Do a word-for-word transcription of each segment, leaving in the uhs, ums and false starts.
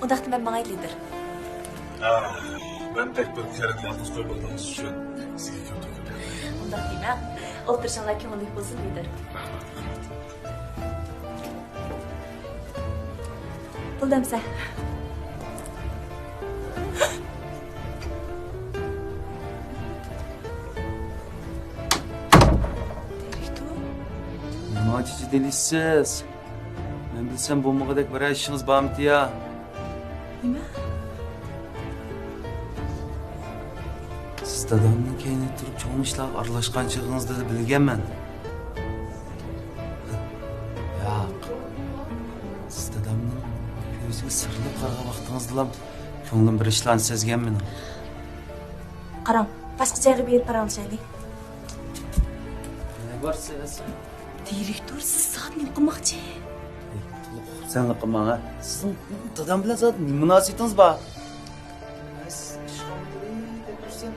ئۇنداقتا مەن ماڭاي، لىدىر. ھە، مەن بەك بىر كىشىلەرنى يالغۇز قويمىغىنىڭىز ئۈچۈن سىزگە كۆپتىن كۆپ رەھمەت. ئۇنداق دېمە. ئولتۇرۇشۇڭلار كۆڭۈللۈك بولسۇن، لىدىر. پۇل دەمسە. دىرېكتور؟ نېمانچە جىددىيلىشىسىز؟ مەن بىلسەم بولمىغۇدەك بىرەر ئىشىڭىز بارمىتى يا؟ نېمە؟ سىز دادامنىڭ كەينىدە تۇرۇپ چوڭ ئىشلارغا ئارىلاشقان چېغىڭىزدا بىلگەنمەن. ياق. سىز دادامنىڭ كۆزىگە سىرلىپ قارىغان ۋاقتىڭىزدىلا كۆڭلۈم بىر ئىشلارنى سەزگەن مېنىڭ. قاراڭ، باشقا جايغا بېرىپ پاراڭلىشايلى. نە بار سىز؟ دىرېكتور، سىز زادى نېمە قىلماقچى؟ ئەي، سەنلا قىلماڭ ھە. سىزنىڭ دادام بىلەن زادى نېمە مۇناسىۋىتىڭىز بار؟ مەن سىزنى ئىشخانىدا دەپ يۈرسەم،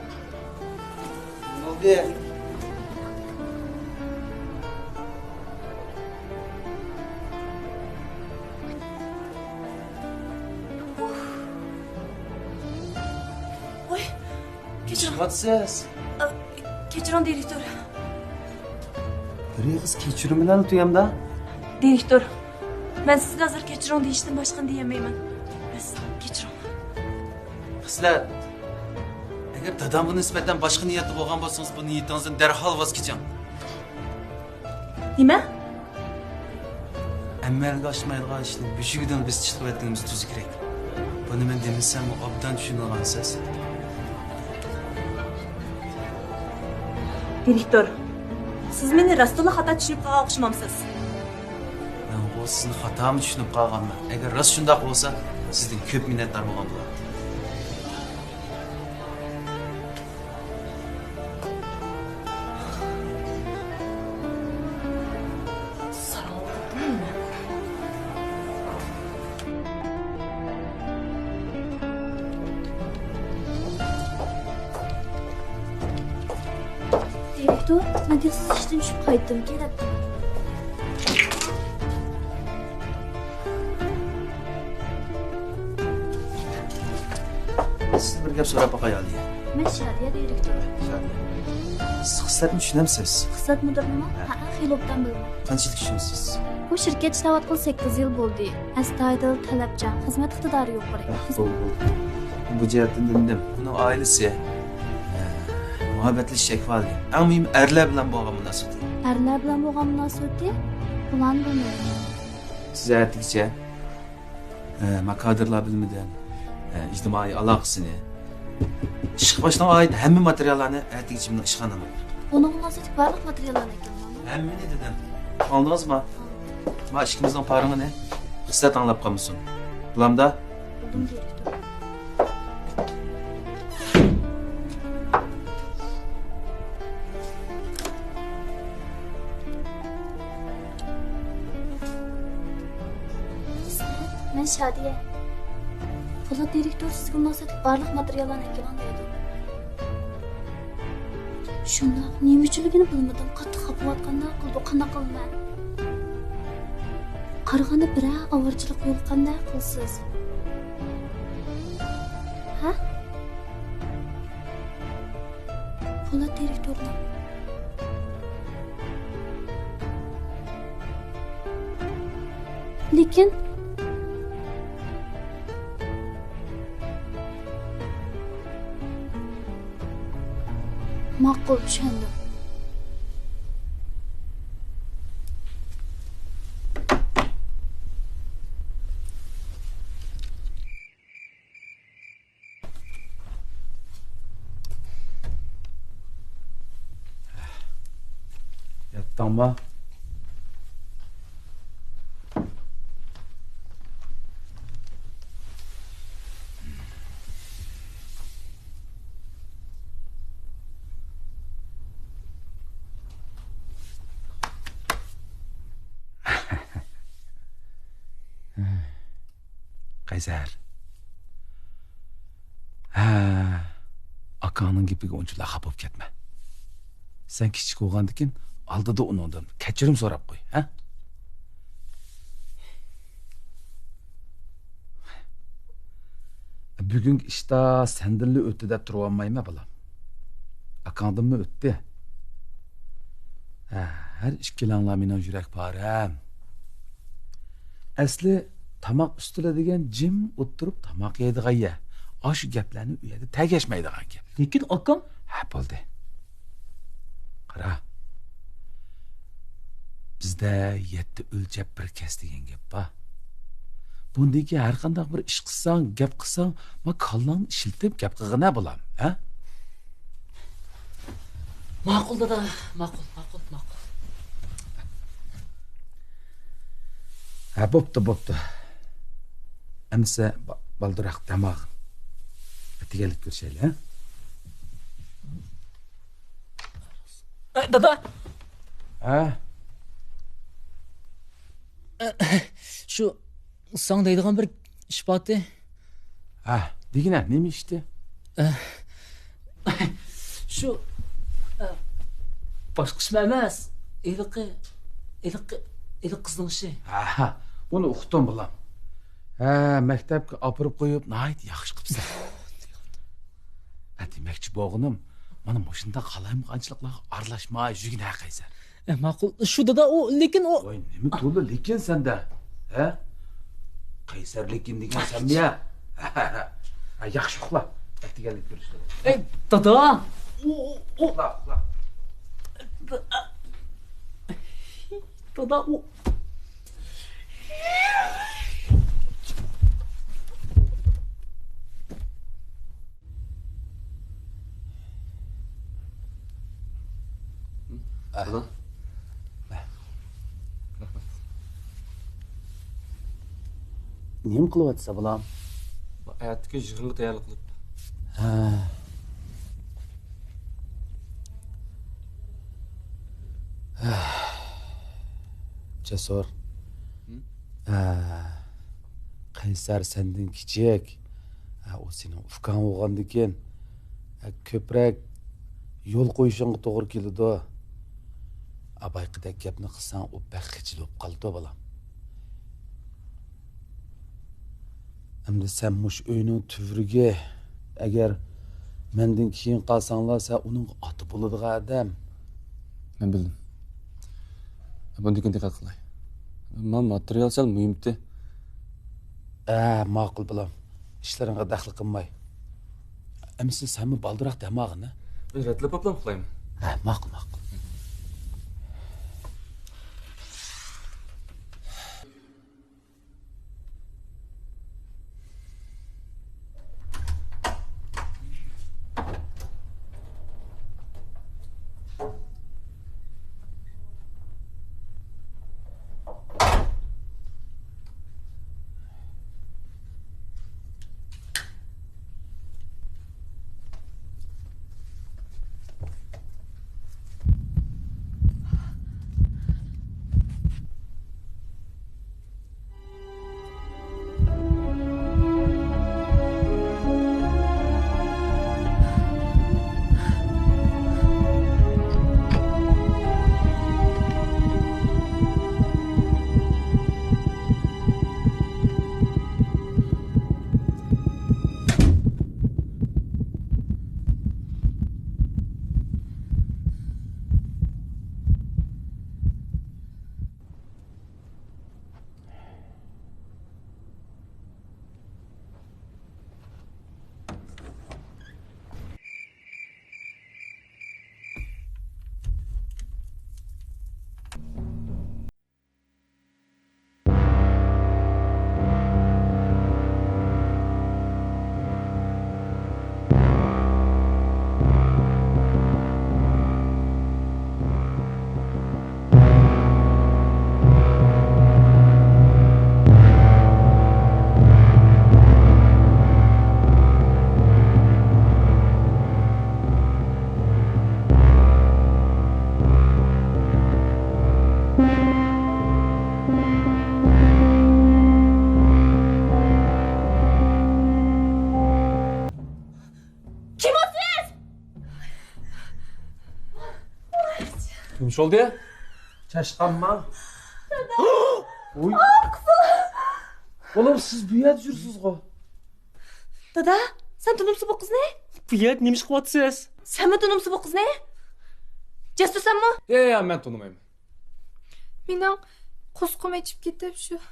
نېمە بولدى؟ ۋاي، كەچۈرۈڭ. نېمە قىلىۋاتىسىز؟ ئا، كەچۈرۈڭ، دىرېكتور. بىر ئېغىز كەچۈرۈم بىلەن تۈگەمدۇ؟ دىرېكتور، مەن سىزگە ھازىر كەچۈرۈڭ دېيىشتىن باشقىنى دېيەلمەيمەن. بەس، كەچۈرۈڭ. خىسلەت، ئەگەر دادامغا نىسبەتەن باشقا نىيەتتە بولغان بولسىڭىز، بۇ نىيىتىڭىزدىن دەرھال ۋاز كېچىڭ. نېمە؟ ئەمەلگە ئاشمايدىغان ئىشنى بۆشۈكىدىن بېسىپ چىقىۋەتكىنىمىز تۈزۈكرەك. بۇنى مەن دېمىسەممۇ ئوبدان چۈشىنىدىغانسىز. دىرېكتور، سىز مېنى راستتىنلا خاتا چۈشىنىپ قالغان ئوخشىمامسىز؟ مەنغۇ سىزنى خاتامۇ چۈشىنىپ قالغانمەن. ئەگەر راست شۇنداق بولسا، سىزدىن كۆپ مىننەتدار بولغان بولاتتىم. دىرېكتور، مەن تېخى ئىشتىن چۈشۈپ قايتتىم، كېلەتتىم. سىزدىن بىر گەپ سوراپ باقاي، ئالىيە. مەن شادىيە، دىرېكتور. شادىيە. سىز خىسلەتنى چۈشىنەمسىز؟ خىسلەت مۇدىرنىمۇ؟ ھە. ھەئە، خېلى ئوبدان بىلىمەن. قانچىلىك ئىشلىۋاتىسىز؟ بۇ شىركەت ئىشلەۋاتقىلى سەككىز يىل بولدى. ئەستايىدىل، تەلەپچان، خىزمەت ئىقتىدارى يۇقىرى. ھە، بولدى، بولدى. بۇ جەھەتتىن دېمىدىم. ئۇنىڭ ئائىلىسى، ھە، مۇھەببەتلىشىش ئەھۋالى. ئەڭ مۇھىمى ئەرلەر بىلەن بولغان مۇناسىۋىتى. ئەرلەر بىلەن بولغان مۇناسىۋىتى؟ بۇلارنى بىلمەيمەن. سىز ئەتىگىچە ئە، ما كادىرلار بىلىمىدىن، ئە، ئىجتىمائىي ئالاقىسىنى، ئىشقا باشلىغان ئائىت ھەممە ماتېرىياللارنى ئەتىگىچە مېنىڭ ئىشخانامغا ئەكىلىڭ. ئۇنىڭغا مۇناسىۋەتلىك بارلىق ماتېرىياللارنى ئەكىلىڭ. ھەممىنى دېدىم. ئاڭلىدىڭىزمۇ؟ ما ئىككىمىزنىڭ پارىڭىنى خىسلەت ئاڭلاپ قالمىسۇن. بولامدا؟ بولدۇم، دىرېكتور. مەن شادىيە. پولات دىرېكتور سىزگە مۇناسىۋەتلىك بارلىق ماتېرىياللارنى ئەكىلىڭ دەيدۇ. شۇنداق، نېمە ئۈچۈنلۈكىنى بىلمىدىم. قاتتىق خاپىلىۋاتقاندەك قىلىدۇ، قانداق قىلىمەن؟ قارىغاندا بىرەر ئاۋارىچىلىق يولۇققاندەك قىلىسىز. ھە؟ پولات دىرېكتورنىڭ. لېكىن، ماقۇل، چۈشەندىم. ياتتىڭمۇ؟ قەيسەر. ھە، ئاكاڭنىڭ گېپىگە ئۇنچىۋالا خاپا بولۇپ كەتمە. سەن كىچىك بولغاندىكىن ئالدىدا ئۇنىڭدىن كەچۈرۈم سوراپ قوي، ھە؟ بۈگۈنكى ئىشتا سەندىنلا ئۆتتى دەپ تۇرۇۋالمايمەن، بالام. ئاكاڭدىنمۇ ئۆتتى. ھە، ھەر ئىككىلەڭلار مېنىڭ يۈرەك پارەم. ئەسلى تاماق ئۈستىلى دېگەن جىم ئولتۇرۇپ تاماق يەيدىغان يەر. ئاشۇ گەپلەرنى ئۇ يەردە تەگەشمەيدىغان گەپ. لېكىن ئاكام. ھە، بولدى. قارا. بىزدە يەتتە ئۆلچەپ بىر كەس دېگەن گەپ بار. بۇندىن كېيىن ھەر قانداق بىر ئىش قىلساڭ، گەپ قىلساڭ، ما كاللاڭنى ئىشلىتىپ گەپ قىلغىنە، بالام، ھە؟ ماقۇل، دادا، ماقۇل، ماقۇل، ماقۇل. ھە، بوپتۇ، بوپتۇ. ئەمىسە با-، بالدۇراق دەم ئالغىن. ئەتىگەنلىك كۆرۈشەيلى، ھە؟ ئە، دادا! ھە؟ ئە، شۇ ساڭا دەيدىغان بىر ئىش بارتى. ھە، دېگىنە، نېمە ئىشتى؟ ئە، شۇ، ئە، باشقا ئىشمۇ ئەمەس. ھېلىقى، ھېلىقى، ھېلىقى قىزنىڭ ئىشى. ھە، ئۇنى ئۇقتۇم، بالام. ھە، مەكتەپكە ئاپىرىپ قويۇپ، ناھايىتى ياخشى قىپسەن. ھە، دېمەكچى بولغىنىم، مانا مۇشۇنداق قالايمىقانچىلىقلارغا ئارىلاشما يۈرگىنە، قەيسەر. ئە، ماقۇل. شۇ دادا، ئۇ، لېكىن ئۇ. ۋاي، نېمە تولا لېكىن سەندە؟ ھە؟ قەيسەر لېكىن دېگەن سەنمۇ يا؟ ھە، ياخشى ئۇخلا. ئەتىگەنلىك كۆرۈشكەن. ئەي، دادا! ئۇ، ئۇ، ئۇ. ئۇخلا، ئۇخلا. دادا، ئۇ. ئە. بۇلار. رەھمەت. نېمە قىلىۋاتىسەن، بالام؟ بۇ ئەتىكى يىغىنغا تەييارلىق قىلىپ. ھە. ھە. جەسۇر. ھە. قەيسەر سەندىن كىچىك. ھە، ئۇ سېنىڭ ئۇكاڭ بولغاندىكىن، ھە، كۆپرەك يول قويۇشۇڭغا توغرا كېلىدۇ. ھە، بايىقىدەك گەپنى قىلساڭ، ئۇ بەك خىجىل بولۇپ قالىدۇ، بالام. ئەمدى سەن مۇشۇ ئۆينىڭ تۈۋرۈكى. ئەگەر مەندىن كېيىن قالساڭلار، سەن ئۇنىڭغا ئاتا بولىدىغان ئادەم. مەن بىلدىم. بۇندىن كېيىن دىققەت قىلاي. مانا ماتېرىيال سەل مۇھىمتى. ئە، ماقۇل، بالام. ئىشلىرىڭغا دەخلى قىلماي. ئەمىسە سەنمۇ بالدۇراق دەم ئالغىن، ھە؟ مەن رەتلەپ ئاپلا ئۇخلايمەن. ھە، ماقۇل، ماقۇل. چولدى؟ چاشقانما؟ دادا! ۋوي. ئۇلۇم، سىز بۇ يەردە يۈرسىزغۇ؟ دادا، سەن تونۇمسۇ بۇ قىزنى؟ بۇ يەردە نېمە ئىش قىلىۋاتىسىز؟ سەنمۇ تونۇمسۇ بۇ قىزنى؟ جەسۇر، سەنمۇ؟ يا، يا، مەن تونۇمايمەن. مېنىڭ قورسىقىم ئېچىپ كېتىپ شۇ.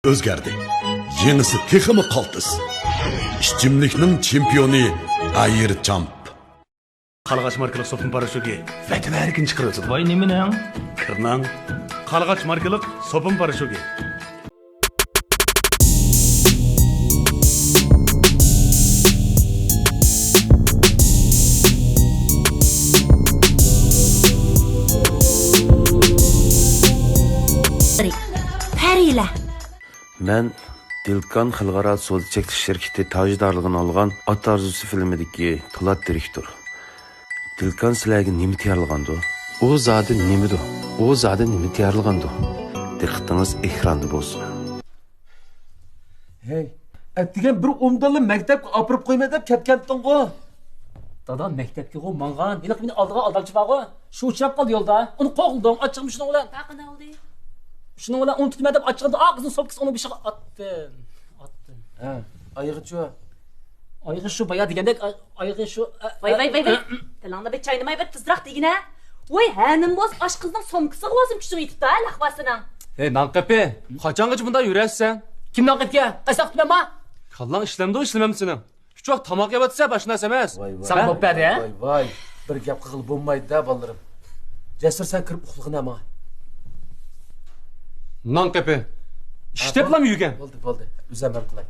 ئۆزگەردى. يېڭىسى تېخىمۇ قالتىس. ئىچىملىكنىڭ چېمپىيونى ئاير چامپ. قارلىغاچ ماركىلىق سوپۇن پاراشوكى ۋەتەن ھەرىكىنى چىقىرىۋېتىدۇ. ۋاي، نېمىنىڭ؟ كىرنىڭ. قارلىغاچ ماركىلىق سوپۇن پاراشوكى. پەرىلەر. مەن دىلكان خەلقئارا سودا چەكلىك شىركىتى تاجدارلىقىنى ئالغان ئات ئارزۇسى فىلىمىدىكى پولات دىرېكتور. دىلكان سىلەرگە نېمە تەييارلىغاندۇ؟ ئۇ زادى نېمىدۇ؟ ئۇ زادى نېمە تەييارلىغاندۇ؟ دىققىتىڭىز ئېكراندا بولسۇن. ھەي، ئەتىگەن بىر ئومدانلا مەكتەپكە ئاپىرىپ قويىمەن دەپ كەتكەنتىڭغۇ؟ دادا مەكتەپكىغۇ ماڭغان، ھېلىقى مېنى ئالىدىغان ئالدامچى بارغۇ، شۇ ئۇچراپ قالدى يولدا. ئۇنى قوغلىدىم، ئاچچىقىم شۇنىڭ بىلەن. پەرقى نە بولدى؟ شۇنىڭ بىلەن ئۇنتۇدىمەن دەپ ئاچچىقىمدا ئا قىزنىڭ سومكىسىنى ئۇنىڭ بېشىغا ئاتتىم. ئاتتىم. ھە، ئايىغىچۇ؟ ئايىغى شۇ بايا دېگەندەك، ئاي-، ئايىغى شۇ، ئە، ۋاي، ئە، ۋاي، ۋاي، ۋاي. ئە، ئە. تىلىڭنى بىر چاينىماي بىر تېزراق دېگىنە. ۋاي، ھە نېمە بولسا ئاش قىزنىڭ سومكىسىغا بولسۇن كۈچۈڭ يېتىپتۇ ھە، لەقۋا سېنىڭ. ھەي، نانقېپى، قاچانغىچە بۇنداق يۈرەسەن؟ كىم نانقېپىكەن؟ قايسى ۋاقىتتا مەن ما؟ كاللاڭ ئىشلەمدۇ، ئىشلىمەمدۇ سېنىڭ؟ ئۈچ ۋاق تاماق يەۋاتىسەن، باشقا نەرسە ئەمەس. ۋاي، ۋاي، ساڭا بوپ بەردى، ھە؟ ۋاي، ۋاي. بىر گەپ قىلغىلى بولمايدۇ-دە، بالىلىرىم. جەسۇر، سەن كىرىپ ئۇخلىغىنە ماڭا. نانقېپى. ئىشتەپلام يۈگەن. بولدى، بولدى. ئۆزۈم ھەل قىلاي.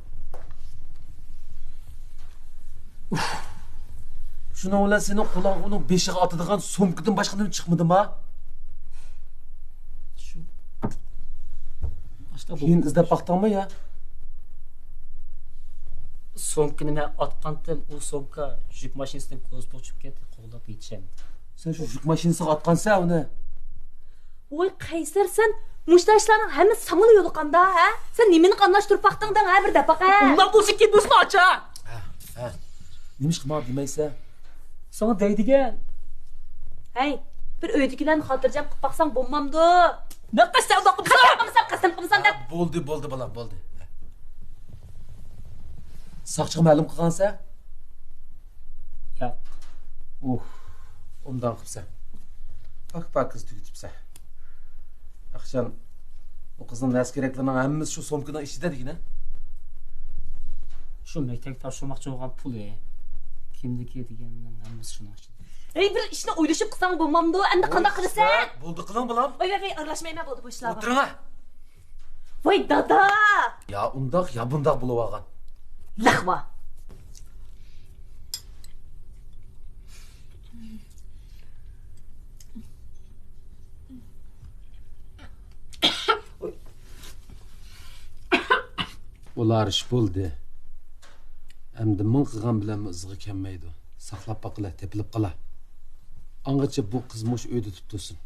ئۇف. شۇنىڭ بىلەن سېنىڭ قولۇڭغا ئۇنىڭ بېشىغا ئاتىدىغان سومكىدىن باشقا نېمە چىقمىدىما؟ شۇ. باشتا بۇ. كېيىن ئىزدەپ باقتىڭمۇ يا؟ سومكىنى مەن ئاتقانتىم، ئۇ سومكا يۈك ماشىنىسىدىن كوزۇپ چۈشۈپ كەتتى، قوغلاپ يېتىشەلمىدىم. سەن شۇ يۈك ماشىنىسىغا ئاتقانسەن ئۇنى؟ ۋاي قەيسەر، سەن مۇشۇ ئىشلارنىڭ ھەممىسى ساڭىلا يولۇقامدا، ھە؟ سەن نېمىنى قاملاشتۇرۇپ باقتىڭ دەڭ، ھە، بىر دەپ باقە. ئۇنداق بولسا كىم بولسۇن ئاچا؟ ھە، ھە. نېمىشقا ماڭا دېمەيسەن؟ ساڭا دەيدىكەن. ھەي، بىر ئۆيدىكىلەرنى خاتىرجەم قىلىپ باقساڭ بولمامدۇ؟ نەق قىلسا ئۇنداق قىلسا؟ قەسەم قىلمىسام، قەسەم قىلمىسام دەپ. ھە، بولدى، بولدى بالام، بولدى. ساقچىغا مەلۇم قىلغانسەن؟ ياق. ئۇھ، ئوبدان قىپسەن. پاك-پاكىز تۈگىتىپسەن. ئاخشام ئۇ قىزنىڭ نەرسە-كېرەكلىرىنىڭ ھەممىسى شۇ سومكىنىڭ ئىچىدە دېگىنە. شۇ مەكتەپكە تاپشۇرماقچى بولغان پۇلى، كىمدىكى دېگەننىڭ ھەممىسى شۇنىڭ ئىچىدە. ھەي، بىر ئىشنى ئويلىشىپ قىلساڭ بولمامدۇ؟ ئەمدى قانداق قىلىسەن؟ بولدى قىلىڭ بالام. ۋاي، ۋاي، ۋاي، ئارىلاشمايمەن، بولدى بۇ ئىشلارغا. ئولتۇرۇڭ. ۋاي دادا! يا ئۇنداق، يا بۇنداق بولۇۋالغان. لەقۋا! ئۇلار ئىش بولدى. ئەمدى مىڭ قىلغان بىلەنمۇ ئىزىغا كەلمەيدۇ. ساقلاپ باقىلى، تېپىلىپ قالا. ئاڭغىچە بۇ قىز مۇشۇ ئۆيدە تۇتۇلسۇن.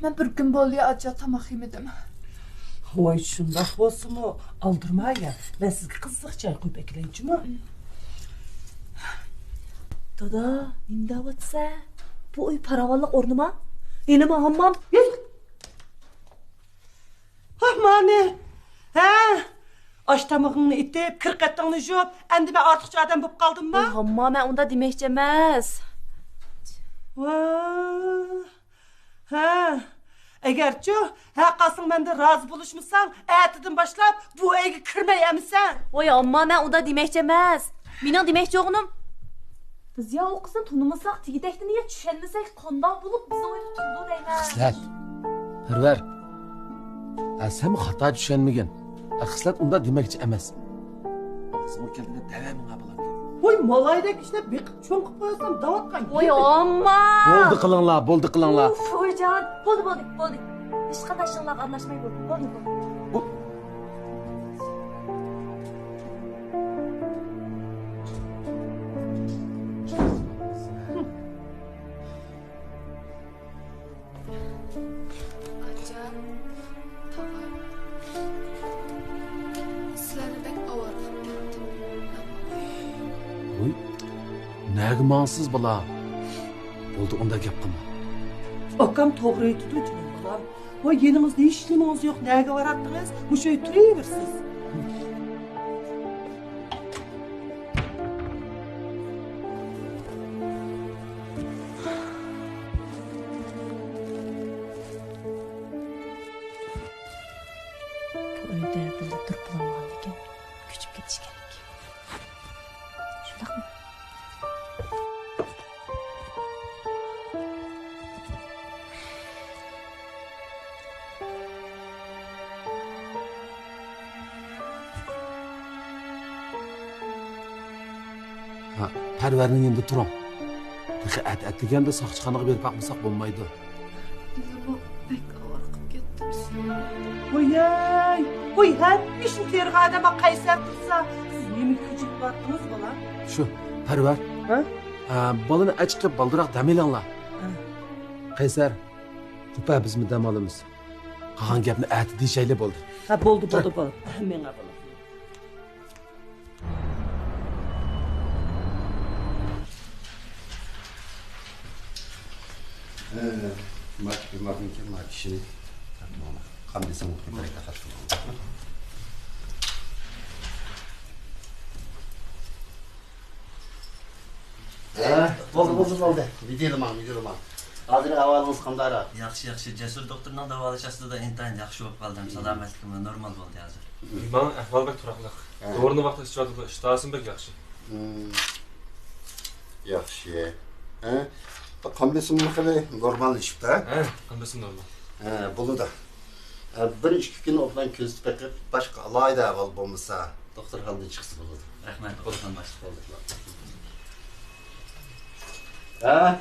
مەن بىر كۈن بولدى ئاچا تاماق يېمىدىم. ۋاي شۇنداق بولسىمۇ ئالدىرىماي يا. مەن سىزگە قىزىق چاي قۇيۇپ ئەكېلەيچۇمۇ؟ دادا، نېمە دەۋاتىسەن؟ بۇ ئۆي پاراۋانلىق ئورنىما؟ ھېلىمۇ ھاممام؟ ھاممانى! ھە؟ ئاش تامىقىڭنى ئېتىپ، كىر قېتىڭنى يۇيۇپ، ئەمدى مەن ئارتۇقچە ئادەم بولۇپ قالدىمما؟ ۋاي ھامما، مەن ئۇنداق دېمەكچى ئەمەس. ۋاھ. ھە. ئەگەرچۇ، ھە قالساڭ مەندىن رازى بولۇشمىساڭ، ئەتىدىن باشلاپ بۇ ئۆيگە كىرمەي ئەمىسەن. ۋاي ھامما، مەن ئۇنداق دېمەكچى ئەمەس. مېنىڭ دېمەكچى بولغىنىم، بىز يا ئۇ قىزنى تونۇمىساق، تېگى-تەكتىنى يا چۈشەنمىسەك، قانداق بولۇپ بىزنىڭ ئۆيدە تۇرىدۇ دەيمەن. خىسلەت. پەرۋەر. ھە، سەنمۇ خاتا چۈشەنمىگىن. ھە، خىسلەت ئۇنداق دېمەكچى ئەمەس. ئاغزىڭغا كەلگەندە دەۋە ماڭا بالام. ۋاي، مالايدەك ئىشلەپ بېقىپ چوڭ قىلىپ قويسام دەۋاتقان. ۋاي، ئامما! بولدى قىلىڭلار، بولدى قىلىڭلار. ئۇف، ۋايجان. بولدى، بولدى، بولدى. ھېچقانداق ئىشىڭلارغا ئارىلاشماي بولدى. بولدى، بولدى. بۇ نەگە ماڭىسىز، بالا؟ بولدى، ئۇنداق گەپ قىلما. ئاكام توغرا ئېيتىدۇ، جېنىم بالام. ۋاي، يېنىڭىزدا ھېچنېمىڭىز يوق، نەگە باراتتىڭىز؟ مۇشۇ ئۆيدە تۇرۇۋېرىسىز. بۇ ئۆيدە بىللە تۇرۇپ بولالمىغاندىكىن، كۆچۈپ كېتىش كېرەك. شۇنداقمۇ؟ ھە، پەرۋەرنىڭ يېنىدا تۇرۇڭ. تېخى ئەتە ئەتىگەندە ساقچىخانىغا بېرىپ باقمىساق بولمايدۇ. بۇ بەك ئاۋارە قىلىپ كەتتىم سېنى. ۋايەي، ۋاي، ھەممە ئىشنى تېرىغان ئادەم قەيسەر تۇرسا، سىز نېمىگە خىجىل بولاتتىڭىز، بالام؟ شۇ، پەرۋەر. ھە؟ ئە، بالىنى ئەچىقىپ بالدۇراق دەم ئېلىڭلار. ھە. قەيسەر، قوپە، بىزمۇ دەم ئالىمىز. قالغان گەپنى ئەتە دېيىشەيلى، بولدى. ھە، بولدى، بولدى، بولدى. مېڭە، بالام. ھە، ما، ما، ما كىشىنى قان بېسىمى بىر تەرەپكە قاتتىق. ھە، بولدى، بولدى، بولدى. ۋىدىيولىماڭ، ۋىدىيولىماڭ. ھازىر ئەھۋالىڭىز قانداقراق؟ ياخشى، ياخشى. جەسۇر دوختۇرنىڭ داۋالاش ئاستىدا ئىنتايىن ياخشى بولۇپ قالدىم. سالامەتلىكىممۇ نورمال بولدى ھازىر. ماڭا ئەھۋال بەك تۇراقلىق. ھە. دورىنى ۋاقتىدا ئىچىۋاتىدۇ، ئىشتىھاسىمۇ بەك ياخشى. مم. ياخشى. ھە؟ قان بېسىمى خېلى نورماللىشىپتۇ، ھە؟ ھە، قان بېسىمى نورمال. ھە، بولىدۇ. ھە، بىر ئىككى كۈن ئوبدان كۆزىتىپ بېقىپ، باشقا ئالاھىدە ئەھۋال بولمىسا، دوختۇرخانىدىن چىقسا بولىدۇ. رەھمەت، دوختۇرخانا باشلىقى. ھە؟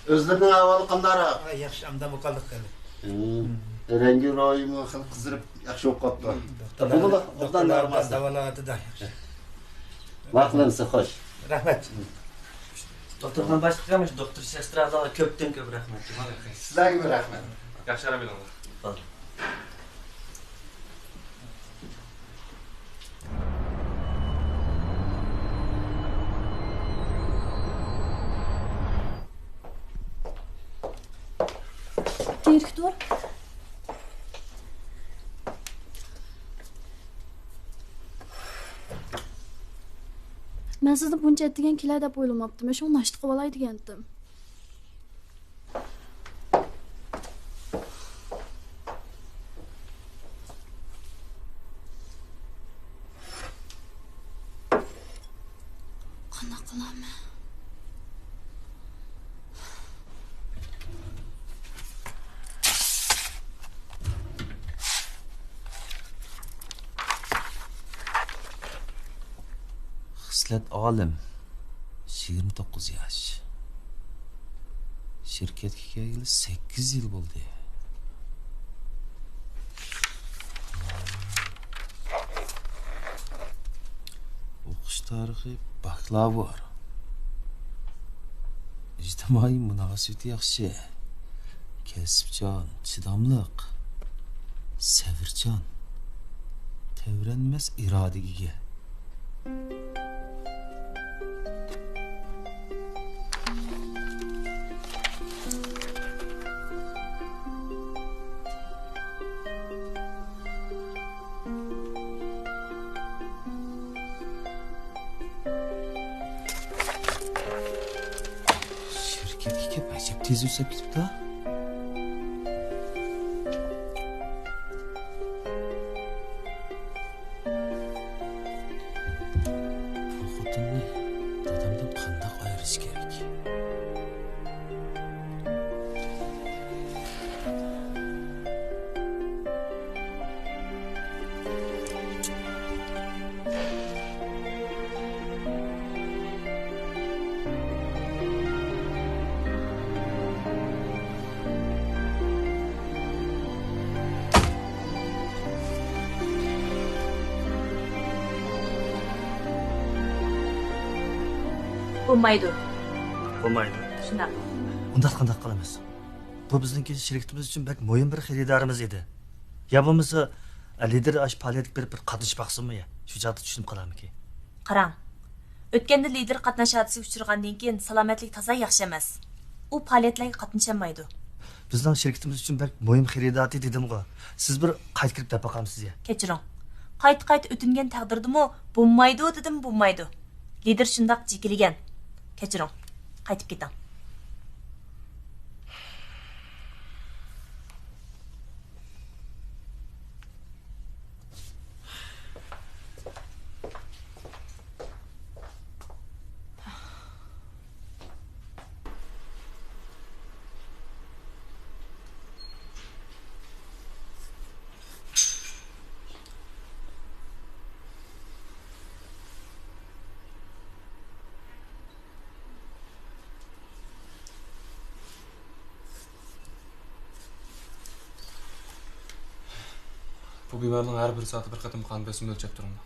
ئۆزلىرىنىڭ ئەھۋالى قانداقراق؟ ھە، ياخشى، ئامدان بولۇپ قالدۇق خېلى. ھىم. رەڭگى روھىمۇ خېلى قىزىرىپ، ياخشى بولۇپ قاپتۇ. دوختۇرلار، بۇنىلا ئوبدان دوختۇرلار داۋالاۋاتىدۇ. داۋالاۋاتىدۇ. ياخشى. ۋاقلىرىڭىز خوش. رەھمەت. دوختۇرخانا باشلىقىغا، مۇشۇ دوختۇر، سېسترالارغا كۆپتىن كۆپ رەھمەت. سىلەرگىمۇ رەھمەت. ياخشى ئارام ئېلىڭلار. بولدى. دىرېكتور. مەن سىزنى بۇنچە ئەتىگەن كېلەر دەپ ئويلىماپتىمەن، شۇڭا ناشتا قىلىۋالاي دېگەنتىم. قانداق قىلارمەن؟ خىسلەت ئالىم، يىگىرمە توققۇز ياش. شىركەتكە كەلگىلى سەككىز يىل بولدى. ئوقۇش تارىخى باكلاۋۇر. ئىجتىمائىي مۇناسىۋىتى ياخشى. كەسىپچان، چىداملىق، سەۋرچان، تەۋرەنمەس ئىرادىگە ئىگە. شىركەتكە كەپ ئەجەب تېز ئۆسۈپ كېتىپتۇ. بۇ خوتۇننى دادامدىن قانداق ئايرىش كېرەك؟ بولمايدۇ. بولمايدۇ. شۇنداق. ئۇنداق قانداق قىلىمىز؟ بۇ بىزنىڭكى شىركىتىمىز ئۈچۈن بەك مۇھىم بىر خېرىدارىمىز ئىدى. يا بولمىسا، لىدىر ئاشۇ پائالىيەتكە بېرىپ بىر قاتنىشىپ باقسىمۇ يا؟ شۇ چاغدا چۈشىنىپ قالارمىكىن؟ قاراڭ، ئۆتكەندە لىدېر قاتناش ھادىسىسىگە ئۇچرىغاندىن كېيىن سالامەتلىكى تازا ياخشى ئەمەس. ئۇ پائالىيەتلەرگە قاتنىشالمايدۇ. بىزنىڭ شىركىتىمىز ئۈچۈن بەك مۇھىم خېرىدارتى دېدىمغۇ. سىز بىر قايتا كىرىپ دەپ باقامسىز يا؟ كەچۈرۈڭ. قايتا-قايتا ئۆتۈنگەن تەقدىردىمۇ بولمايدۇ دېدىم، بولمايدۇ. لىدېر شۇنداق جېكىلىگەن. كەچۈرۈڭ. قايتىپ كېتىڭ. بۇ بىمارنىڭ ھەر بىر سائەتتە بىر قېتىم قان بېسىمىنى ئۆلچەپ تۇرۇڭلار.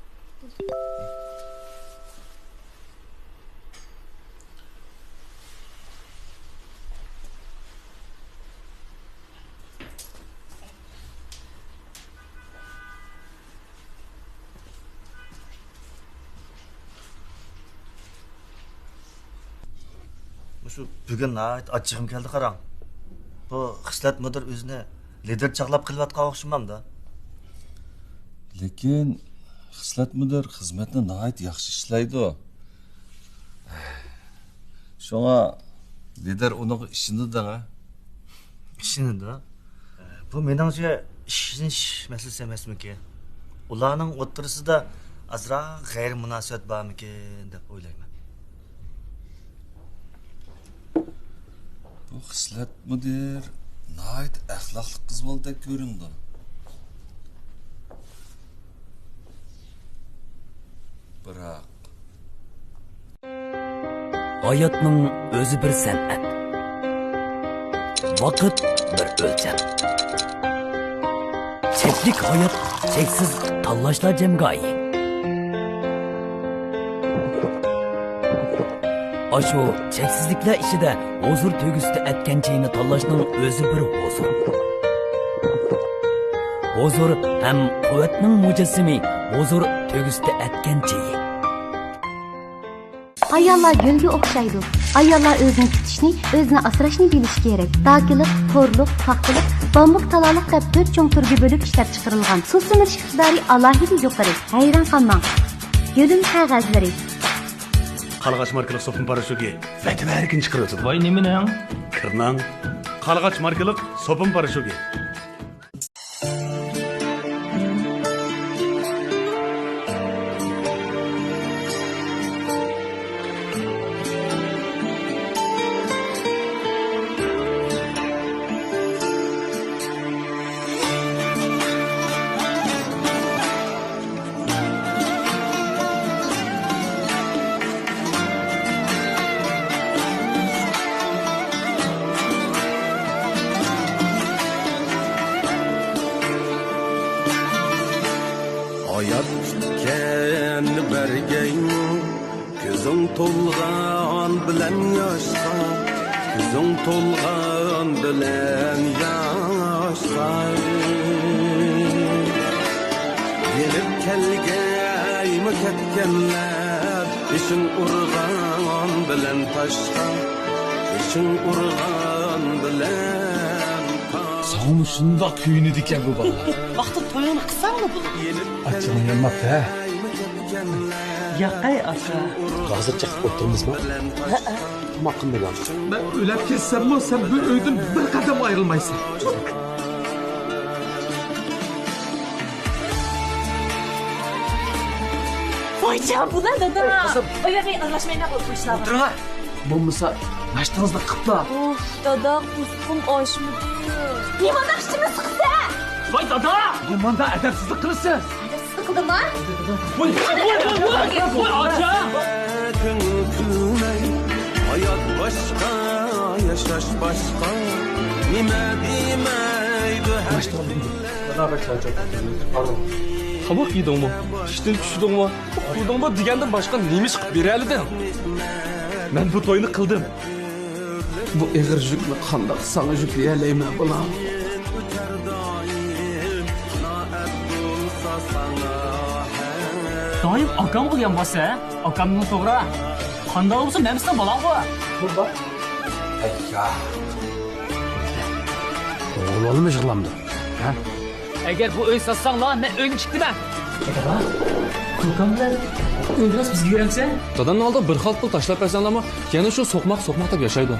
مۇشۇ بۈگۈن ناھايىتى ئاچچىقىم كەلدى قاراڭ. بۇ خىسلەت مۇدىر ئۆزىنى لىدېر چاغلاپ قېلىۋاتقان ئوخشىمامدۇ؟ لېكىن خىسلەت مۇدىر خىزمەتنى ناھايىتى ياخشى ئىشلەيدۇ. شۇڭا لىدېر ئۇنىڭغا ئىشىنىدۇ دەڭە. ئىشىنىدۇ. بۇ مېنىڭچە ئىشىنىش مەسىلىسى ئەمەسمىكىن؟ ئۇلارنىڭ ئوتتۇرىسىدا ئازراق غەيرىي مۇناسىۋەت بارمىكىن دەپ ئويلايمەن. بۇ خىسلەت مۇدىر ناھايىتى ئەخلاقلىق قىز بالىدەك كۆرۈنىدۇ. بىراق، ھاياتنىڭ ئۆزى بىر سەنئەت. ۋاقىت بىر ئۆلچەم. چەكلىك ھايات، چەكسىز تاللاشلار جەمگاھى. ئاشۇ چەكسىزلىكلەر ئىچىدە ھۇزۇر تۆگىسىدە ئەتكەن چېيىنى تاللاشنىڭ ئۆزى بىر ھۇزۇر. ھۇزۇر ھەم قۇۋۋەتنىڭ مۇجەسسىمى، ھۇزۇر تۆگىسىدە ئەتكەن چېيى. ئاياللار گۈلگە ئوخشايدۇ. ئاياللار ئۆزىنى تۇتۇشنى، ئۆزىنى ئاسراشنى بىلىشى كېرەك. داكىلىق، تورلۇق، پاختىلىق، بامبۇك، تالالىق دەپ تۆت چوڭ تۈرگە بۆلۈپ ئىشلەپ چىقىرىلغان. سۇ سۈمۈرۈش ئىقتىدارى ئالاھىدە يۇقىرى. ھەيران قالماڭ. گۈلۈم قەغەزلىرى. قارلىغاچ ماركىلىق سوپۇن پاراشوكى ۋەتىۋەرگىنچە قىرىۋېتىدۇ. ۋاي، نېمىنىڭ؟ كىرنىڭ. قارلىغاچ ماركىلىق سوپۇن پاراشوكى. ھايات كۈتكەننى بەرگەيمۇ، كۆزۈڭ تولغان بىلەن ياشقا، كۆزۈڭ تولغان بىلەن ياشقا. يېنىپ كەلگەيمۇ كەتكەنلەر، بېشىڭ ئۇرغان بىلەن تاشقا، بېشىڭ ئۇرغان بىلەن تاشقا. ساڭىمۇ شۇنداق كۆيۈنىدىكەن بۇ بالىلار. ۋاقتىدا تويۇڭنى قىلساڭلا بولىدۇ. ئاچچىقىڭ يانماپتۇ ھە؟ ياقەي ئاكا. ھازىر چىقىپ ئولتۇرىمىزمۇ؟ ھەئە. تاماق قىلمىغان. مەن ئۆلۈپ كەتسەممۇ سەن بۇ ئۆيدىن بىر قەدەم ئايرىلمايسەن. ۋايجان، بۇلار دادا. ئوي، قىزىم. ئوي، ئوي، ئوي، ئارىلاشمايمەن بۇ ئىشلارغا. ئولتۇرۇڭ. بولمىسا ناشتىڭىزنى قىپلا. ئۇف، دادا، قۇسقۇم ئاچمىدى. نېمانداق ئىچىمنى سىقىسەن؟ ۋاي دادا! نېمانداق ئەدەپسىزلىك قىلىسىز؟ ئەدەپسىزلىك قىلدىمما؟ ۋاي، ۋاي، ۋاي، ۋاي، ۋاي، ۋاي، ئاچا! كۆڭۈل كۈلمەي، ھايات باشقا، ياشاش باشقا. نېمە دېمەيدۇ ھەر ناشتىغا بۇيرۇڭ. دادا، بەك چارچاپ كەتتىم. قارىغۇ. تاماق يېدىڭمۇ؟ ئىشتىن چۈشتۈڭمۇ؟ ئۇخلىدىڭمۇ دېگەندىن باشقا نېمە ئىش قىلىپ بېرەلىدىڭ؟ مەن بۇ توينى قىلدىم. بۇ ئېغىر يۈكنى قانداق ساڭا يۈكلىيەلەيمەن، بالام؟ ئۆتەر دائىم قانائەت بولسا ساڭا ھەم. دائىم ئاكامغا دېگەن بولسا، ئاكامنىڭ توغرا. قانداق بولسا مەن سېنىڭ بالاڭغۇ. بولدى. ئەييا. ئوغلۇم يىغلامدۇ. ھە؟ ئەگەر بۇ ئۆي ساتساڭلار، مەن ئۆيدىن چىقتىمەن. ئاكا، ئاكام بىلەن ئۆيدە بىزگە يۈرەمسەن؟ دادامنىڭ ئالدىغا بىر خىل پۇل تاشلاپ بەرسەڭلارمۇ، يەنە شۇ سوقماق، سوقماق دەپ ياشايدۇ.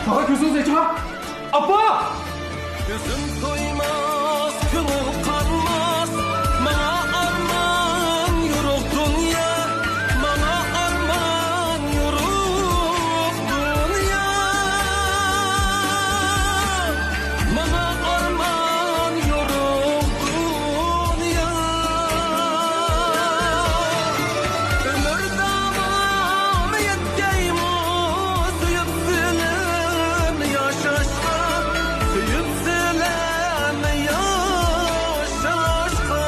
تاغا كۆزىڭىزنى ئېچىڭا! ئاپا! كۆزۈم تويماس، كۆڭۈل قانماس، ماڭا ئارمان يورۇق دۇنيا، ماڭا ئارمان يورۇق دۇنيا، ماڭا ئارمان يورۇق دۇنيا. ئۆمۈر داۋامى يەتكەيمۇ سۆيۈپ سىلەرنى ياشاشقا، سۆيۈپ سىلەرنى ياشاشقا.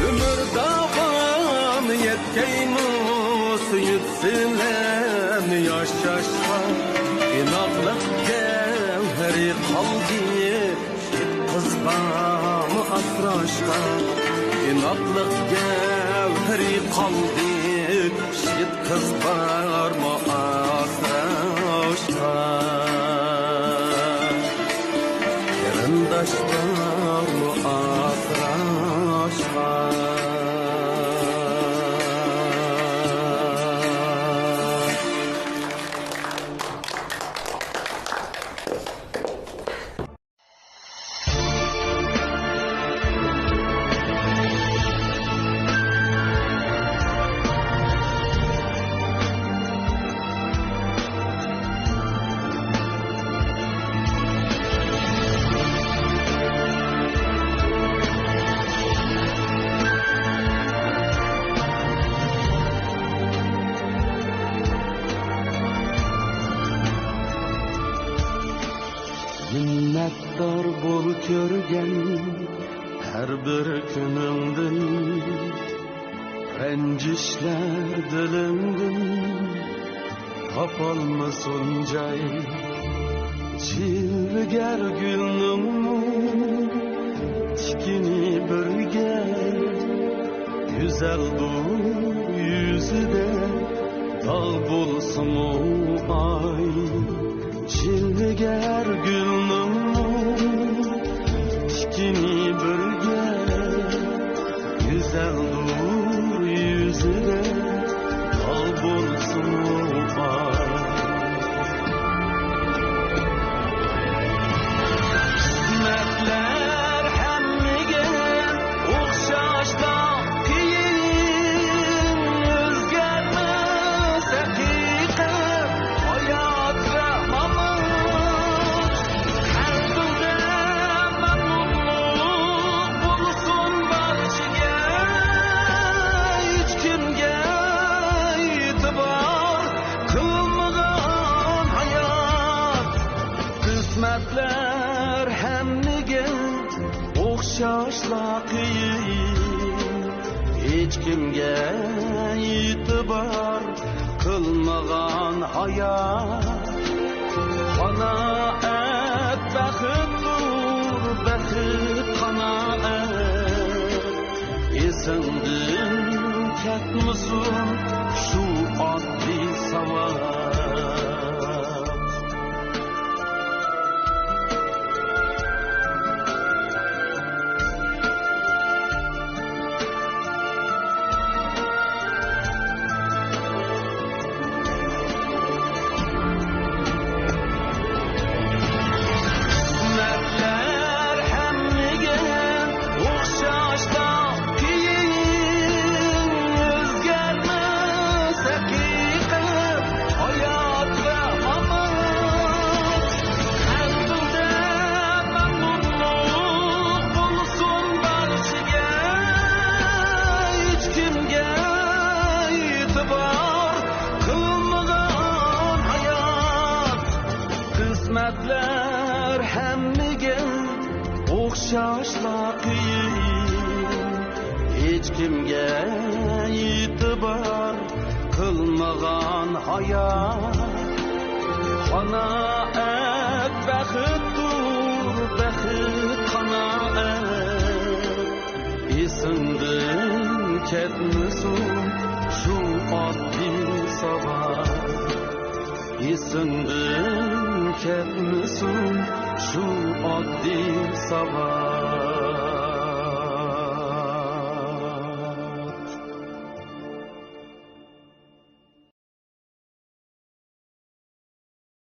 ئۆمۈر داۋامى يەتكەيمۇ سۆيۈپ سىلەرنى ياشاشقا. ئىناقلىق گەۋھىرى قالدى. شىت قىز بارمۇ ئاسراشقا؟ ئىناقلىق گەۋھىرى قالدى. شىت قىز بارمۇ ئاسراشقا؟ قېرىنداش بارمۇ ئاسراشقا؟ مىننەتدار بول كۆرگەن ھەر بىر كۈنۈڭدىن، رەنجىشلەر دىلىڭدىن تاپالمىسۇن جاي. جىلۋىگەر گۈلنىڭمۇ تىكىنى بىرگە، گۈزەلدۇر يۈزىدە داغ بولسىمۇ ئاي. جىلۋىگەر گۈلنىڭمۇ تىكىنى بىرگە، گۈزەلدۇر يۈزىدە داغ بولسىمۇ ئاي. قىسمەتلەر ھەممىگە ئوخشاشلا قىيىن، ئۆزگەرمەس ھەقىقەت، ھايات ۋە مامات. قەلبىڭدە مەمنۇنلۇق بولسۇن بارچىگە، ھېچكىمگە ئېتىبار قىلمىغان ھايات. قىسمەتلەر ھەممىگە ئوخشاشلا قىيىن، ھېچكىمگە ئېتىبار قىلمىغان ھايات. قانائەت بەختتۇر، بەخت قانائەت. ئېسىڭدىن كەتمىسۇن شۇ ئاددىي ساۋات. قىسمەتلەر ھەممىگە ئوخشاشلا قىيىن، ئۆزگەرمەس ھەقىقەت، ھايات ۋە مامات. قەلبىڭدە مەمنۇنلۇق بولسۇن بارچىگە، ھېچكىمگە ئېتىبار قىلمىغان ھايات. قىسمەتلەر ھەممىگە ئوخشاشلا قىيىن، ھېچكىمگە ئېتىبار قىلمىغان ھايا قانائەت، بەختتۇر بەخت قانائەت. ئېسىڭدىن كەتمىسۇن شۇ ئاددىي ساۋاق، ئېسىڭدىن كەتمىسۇن شۇ ئاددىي ساۋاق.